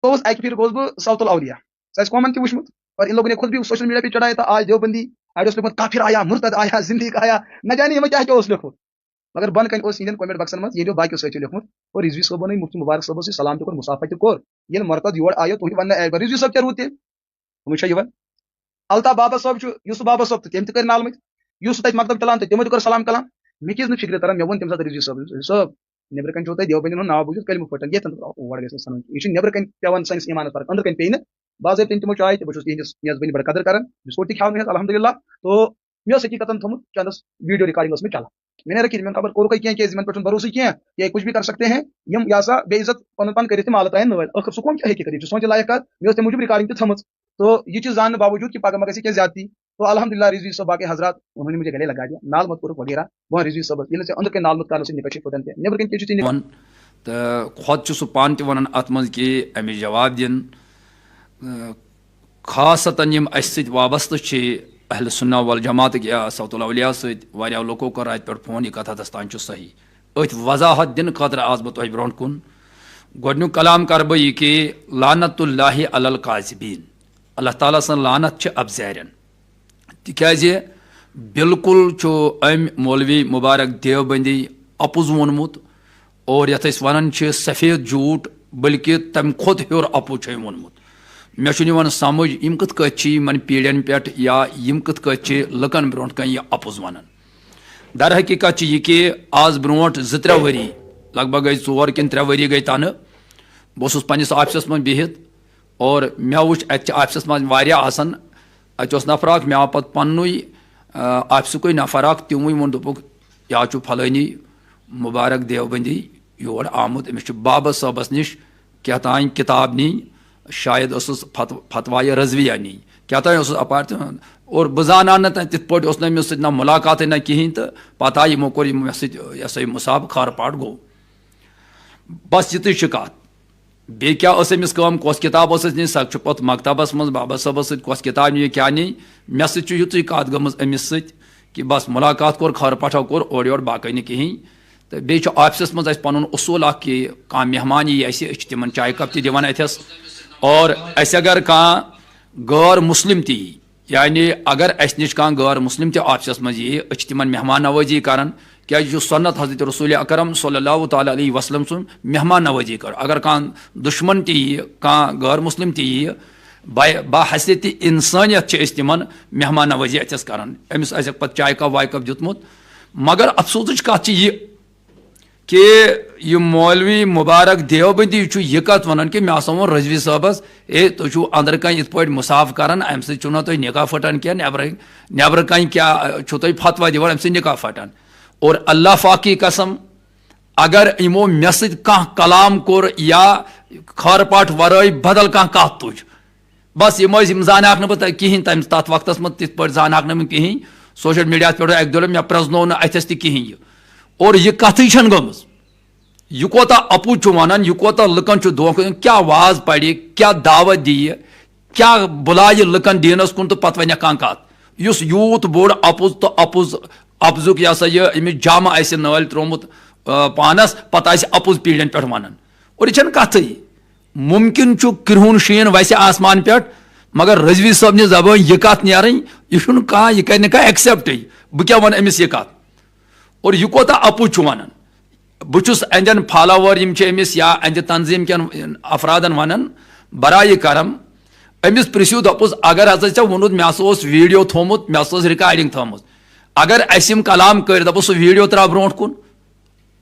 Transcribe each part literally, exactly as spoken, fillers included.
گوس اکہِ پھِرِ گوس بہٕ سوت الاولیا۔ سُہ آسہِ قومن تہِ وٕچھمُت، اور ان لوگوں نے خود بھی سوشل میڈیا پہ چڑھایا تھا، آج دیوبندی، اڑیو اوس لیوکھمُت کافر آیا، مرتد آیا، زندیق آیا، نہ جانے یِمو کیٛاہ کیٛاہ اوس لیوکھمُت۔ مگر بۄنہٕ کنہِ اوس یِہنٛدٮ۪ن کومنٹ باکسن منٛز ییٚلہِ باقیو سۭتۍ چھُ لیوکھمُت، اور رضوی صٲبن ہے مفتی مبارک صٲبس سۭتۍ سلام تہِ کوٚر، مصافحہ تہِ کوٚر۔ ییٚلہِ مرتد یور آیو، تُہۍ وننہٕ اکبر رضوی صٲب کیٛاہ روٗد تیٚلہِ؟ تِمن چھا یِوان؟ الطاف بابا صٲب چھُ، یوسف بابا صٲب تہٕ تٔمۍ تہِ کٔرۍ نالمٕتۍ، یُس تَتہِ مکتب چلان تہٕ تِمو تہِ کٔر سلام کلام۔ مےٚ کیٛازِ نہٕ فکرِ تران، مےٚ ووٚن تَمہِ ساتہٕ رضوی صٲبَس، "صٲب، نیٚبرٕ کَنہِ چھُو تۄہہِ دیوبندین ہُنٛد ناو بوٗزِتھ، کلمہٕ پھٔٹن، ییٚتٮ۪ن اور گژھِ نہٕ سَنُن۔ یہِ چھُ نیٚبرٕ کَنہِ پٮ۪وان سٲنِس ایٖمانَس فرق، أنٛدرٕ کَنہِ پیٚیہِ نہٕ۔" باضٲبطہٕ تِم تِمو چاے تہِ، بہٕ چھُس تِہِنٛدِس میزبٲنی بڑٕ قدر کران، بِسکوٹ تہِ کھیٚوان مےٚ ہیٚتھ، الحمدللہ۔ تو مےٚ ٲس حقیٖقتن تھوٚمُت چندس ویڈیو ریکارڈنگ ٲس مےٚ چلان، مےٚ نے رکھی، مےٚ خبر کوٚرُکھے کینٛہہ، کیٛازِ یِمن پٮ۪ٹھ چھُنہٕ بھروسٕے کینٛہہ، یا کچھ بھی کر سکتے ہیں، یِم یہِ ہسا بے عزت پنُن پان کٔرِتھ تہِ مالہٕ ترٛاون نٲلۍ۔ ٲخر سُہ قوم کیٛاہ ہیٚکہِ کٔرِتھ؟ یہِ چھُ سونچہِ لایق کتھ، مےٚ ٲس تَمہِ موٗجوٗب ریکارڈنگ تہِ تھٲمٕژ۔ تو یہِ چیٖز زاننہٕ باوجوٗد کہِ پگاہ ما گژھِ کینٛہہ زیادتی، تو الحمدللہ رضوی صٲب باقٕے حضرات انہوں نے مجھے گلے لگا دیا، نال مت کوٚرُکھ وغیرہ۔ بہٕ ونہٕ رضوی صٲبس، ییٚلہِ نہٕ ژےٚ أنٛدرٕ کَنہِ نال مت کرنہٕ سۭتۍ نِکاح چھِ پھُٹان تہِ، نیٚبرٕ کَنہِ کیٛاہ چھُ ژےٚ نِکاح؟ وَن۔ تہٕ خۄد چھُ سُہ پانہٕ تہِ وَنان اَتھ منٛز کہِ أمِس جواب دِن، اۭں، خاصتاً یِم اَسہِ سۭتۍ وابستہٕ چھِ اہل سنہ والجماعتٕکۍ یا سوت الاولیا سۭتۍ، واریاہو لوٗکو کوٚر اَتہِ پٮ۪ٹھ فون، یہِ کَتھ حدس تام چھُ صحیح۔ أتھۍ وضاحت دِنہٕ خٲطرٕ آس بہٕ تۄہہِ برونٛٹھ کُن۔ گۄڈٕنیُک کلام کَرٕ بہٕ یہِ کہِ لعنت اللہ علی الکاذبین، اللہ تعالیٰ سٕنٛز لعنت چھِ اَپزارٮ۪ن۔ تِکیٛازِ بالکل چھُ أمۍ مولوی مبارک دیوبندی اَپُز ووٚنمُت، اور یَتھ أسۍ وَنان چھِ سفید جھوٗٹ، بلکہِ تَمہِ کھۄتہٕ ہیوٚر اَپُز چھُ أمۍ ووٚنمُت۔ مےٚ چھُنہٕ یِوان سمجھ، یِم کِتھ کٲٹھۍ چھِ یِمَن پیٖڑٮ۪ن پٮ۪ٹھ یا یِم کِتھ کٲٹھۍ چھِ لُکَن برونٛٹھ کَنہِ یہِ اَپُز وَنان۔ در حقیٖقت چھِ یہِ کہِ آز برونٛٹھ زٕ ترٛےٚ ؤری، لگ بگ گٔے ژور کِنہٕ ترٛےٚ ؤری گٔے تَنہٕ، بہٕ اوسُس پنٛنِس آفسَس منٛز بِہِتھ، اور مےٚ وٕچھ اَتہِ چھِ آفسَس منٛز واریاہ آسان۔ اَتہِ اوس نفر اَکھ، مےٚ آو پَتہٕ پنٛنُے، آ، آفسُکُے نفر اَکھ، تِموٕے ووٚن، دوٚپُکھ، "یہِ حظ چھُ پھلٲنی مبارک دیوبندی یور آمُت، أمِس چھُ بابا صٲبَس نِش کیٛاہ تام کِتاب نِنۍ، شاید ٲسٕس فت-، فتوایہِ رضویہ نِنۍ، کیٛاہ تام اوسُس اَپارِ تہِ۔" اور بہٕ زانان نہٕ تَتہِ تِتھ پٲٹھۍ اوس نہٕ أمِس سۭتۍ نہ مُلاقاتٕے نہ کِہیٖنۍ، تہٕ پَتہٕ آیہِ یِمو کوٚر یِم مےٚ سۭتۍ، یہِ ہسا یہِ مُصاب خارٕ پاٹھ گوٚو۔ بس یِتُے چھِ کَتھ۔ بیٚیہِ کیٛاہ ٲس أمِس کٲم، کۄس کِتاب ٲس اَسہِ نِنۍ، سۄ چھُ پَتہٕ مکتبَس منٛز بابا صٲبَس سۭتۍ کۄس کِتاب نِیہِ، کیٛاہ نِیہِ، مےٚ سۭتۍ چھُ یِژٕے کَتھ گٔمٕژ أمِس سۭتۍ کہِ بس مُلاقات کوٚر، خٲر پَٹھو کوٚر، اورٕ یورٕ باقٕے نہٕ کِہیٖنۍ۔ تہٕ بیٚیہِ چھُ آفسَس منٛز اَسہِ پَنُن اصوٗل اَکھ کہِ کانٛہہ مہمان یِیہِ اَسہِ، أسۍ چھِ تِمَن چایہِ کَپ تہِ دِوان اَتھٮ۪س، اور اَسہِ اگر کانٛہہ غٲر مُسلِم تہِ یِیہِ، یعنی اگر اَسہِ نِش کانٛہہ غٲر مُسلِم تہِ آفسَس منٛز یِیہِ، أسۍ چھِ تِمَن مہمان نوٲزی کَران، کیٛازِ یہِ چھُ سُنت حضرت رسول اکرم صلی اللہ تعالیٰ علیہ وسلم سُنٛد مہمان نوٲزی کَرُن۔ اگر کانٛہہ دُشمن تہِ یِیہِ، کانٛہہ غٲر مُسلِم تہِ یِیہِ، بہ-، بحیثیت انسانیت چھِ أسۍ تِمَن مہمان نوٲزی اَتھٮ۪س کَران۔ أمِس آسٮ۪کھ پَتہٕ چایہِ کپ وایہِ کپ دیُتمُت۔ مگر افسوٗسٕچ کَتھ چھِ یہِ، کہِ یہِ مولوی مبارک دیوبندی چھُ یہِ کَتھ وَنان کہِ مےٚ ہسا ووٚن رضوی صٲبَس، "اے، تُہۍ چھِو أنٛدرٕ کَنہِ یِتھ پٲٹھۍ مُصاف کَران، اَمہِ سۭتۍ چھُو نہ تُہۍ نِکاح پھٕٹان کینٛہہ، نٮ۪برٕ، نٮ۪برٕ کَنہِ کیٛاہ، آ، چھُو تُہۍ فتویٰ دِوان، اَمہِ سۭتۍ نِکاح پھٕٹان؟" اور اللہ پاک کی قسم، اگر یِمو مےٚ سۭتۍ کانٛہہ کلام کوٚر یا خٲر پاٹھ وَرٲے بدل کانٛہہ کَتھ تُج، بس یِم ٲسۍ، یِم زانہٕ ہاکھ نہٕ بہٕ تہ-، کِہیٖنۍ تَمہِ، تَتھ وقتَس منٛز تِتھ پٲٹھۍ زانہٕ ہاکھ نہٕ بہٕ کِہیٖنۍ۔ سوشل میڈیاہَس پٮ۪ٹھ اَکہِ دۄہ مےٚ پرٛزنوو نہٕ اَتھٮ۪س تہِ کِہیٖنۍ یہِ۔ اور یہِ کَتھٕے چھَنہٕ گٔمٕژ۔ یہِ کوتاہ اَپُز چھُ وَنان، یہِ کوتاہ لُکَن چھُ دھوکہٕ دیُن، کیٛاہ واز پَرِ، کیٛاہ دعوت دِیہِ، کیٛاہ بُلایہِ لُکَن دیٖنَس کُن تہٕ پَتہٕ وَنہِ کانٛہہ کَتھ۔ یُس یوٗت بوٚڑ اَپُز تہٕ اَپُز، اَپزُک یہِ ہسا یہِ أمِس جامہٕ آسہِ نٲلۍ ترٛوومُت، آ، پانَس، پَتہٕ آسہِ اَپُز پیٖڑٮ۪ن پٮ۪ٹھ وَنان۔ اور یہِ چھَنہٕ کَتھٕے۔ مُمکِن چھُ کرٛہُن شیٖن وَسہِ آسمان پٮ۪ٹھ، مگر رضوی صٲبنہِ زبٲنۍ یہِ کَتھ نیرٕنۍ، یہِ چھُنہٕ کانٛہہ، یہِ کَرِ نہٕ کانٛہہ ایکسیپٹٕے۔ بہٕ کیٛاہ وَنہٕ أمِس یہِ کَتھ؟ اور یہِ کوتاہ اَپُز چھُ وَنان؟ بہٕ چھُس أہنٛدٮ۪ن فالوور، یِم چھِ أمِس یا أہنٛدِ تنظیٖم کٮ۪ن افرادن وَنان، برایہِ کرم، أمِس پرٛژھِو، دوٚپُس، اگر ہسا ژےٚ ووٚنُتھ، مےٚ ہسا اوس ویٖڈیو تھوٚومُت، مےٚ ہسا ٲس ریکارڈنگ تھٲومٕژ، اگر اَسہِ یِم کلام کٔرۍ، دوٚپُس، سُہ ویٖڈیو ترٛاو برونٛٹھ کُن۔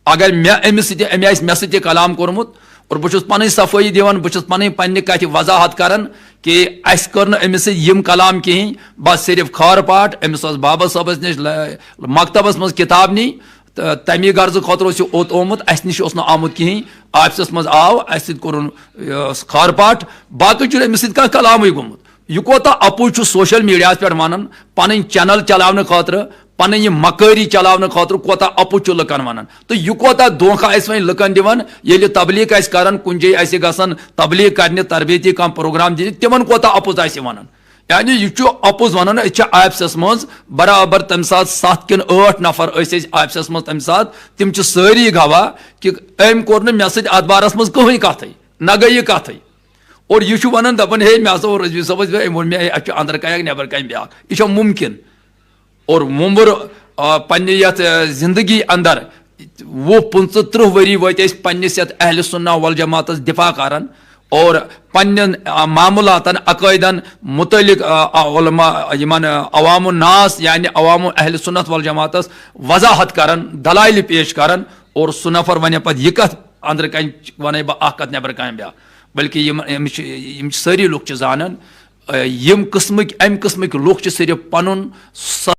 اگر مےٚ أمِس سۭتۍ، أمۍ آسہِ مےٚ سۭتۍ یہِ کلام کوٚرمُت، اور بہٕ چھُس پنٕنۍ صفٲیی دِوان، بہٕ چھُس پنٕنۍ پننہِ کتھِ وضاحت کران کہِ اَسہِ کٔر نہٕ أمِس سۭتۍ یِم کلام کِہیٖنۍ، بس صرف خٲر پاٹھ۔ أمِس ٲس بابا صٲبس نِش ل-، مکتبس منٛز کتاب نی، تہٕ تمی غرضہٕ خٲطرٕ اوس یہِ اوٚت آمُت، اَسہِ نِش اوس نہٕ آمُت کِہیٖنۍ۔ آفسَس منٛز آو، اَسہِ سۭتۍ کوٚرُن، یہِ، خٲر پاٹھ، باقٕے چھُنہٕ أمِس سۭتۍ کانٛہہ کلامٕے گوٚمُت۔ یہِ کوتاہ اَپُز چھُ سوشل میڈیاہَس پٮ۪ٹھ وَنان، پَنٕنۍ چینل چلاونہٕ خٲطرٕ، پَنٕنۍ یہِ مکٲری چلاونہٕ خٲطرٕ کوتاہ اَپُز چھُ لُکَن وَنان۔ تہٕ یہِ کوتاہ دھوکہ آسہِ وۄنۍ لُکَن دِوان، ییٚلہِ تبلیغ آسہِ کَران، کُنہِ جایہِ آسہِ گژھان تبلیغ کَرنہِ، تربیتی کانٛہہ پروگرام دِنہِ، تِمَن کوتاہ اَپُز آسہِ وَنان۔ یعنی یہِ چھُ اَپُز وَنان، أسۍ چھِ آفسَس منٛز برابر تَمہِ ساتہٕ ستھ کِنہٕ ٲٹھ نفر ٲسۍ أسۍ آفسَس منٛز تَمہِ ساتہٕ، تِم چھِ سٲری گواہ کہِ أمۍ کوٚر نہٕ مےٚ سۭتۍ اَتھ بارَس منٛز کٕہٕنۍ کَتھٕے، نہ گٔے یہِ کَتھٕے۔ اور یہِ چھُ ونان، دپان، ہے، مےٚ ہسا اوس رضوی صٲبس، أمۍ ووٚن مےٚ، ہے، اَتہِ چھُ أنٛدرٕ کنہِ اکھ، نٮ۪برٕ کنہِ بیٛاکھ۔ یہِ چھا مُمکِن؟ اور وۄنۍ بوٚر، آ، پننہِ یتھ، آ، زندگی اندر وُہ، پٕنٛژٕہ، ترٕٛہ ؤری وٲتۍ أسۍ پننِس یتھ اہل سنہ والجماعتس دفاع کران اور پننٮ۪ن، آ، معاملاتن، عقٲیدن متعلق، آ، آ، علماء، یِمن، آ، عوام الناس، یعنی عوام اہل سنت والجماعتس وضاحت کران، دلائل پیش کران۔ اور سُہ نفر ونہِ پتہٕ یہِ کتھ أنٛدرٕ کنہِ، ونَے بہٕ اکھ کتھ نٮ۪برٕ کنہِ بیٛاکھ، بلکہ یِم، أمِس چھِ، یِم چھِ سٲری لُکھ چھِ زانان، آ، یِم قٕسمٕکۍ، امہِ قٕسمٕکۍ لُکھ چھِ صرف پنُن سا-،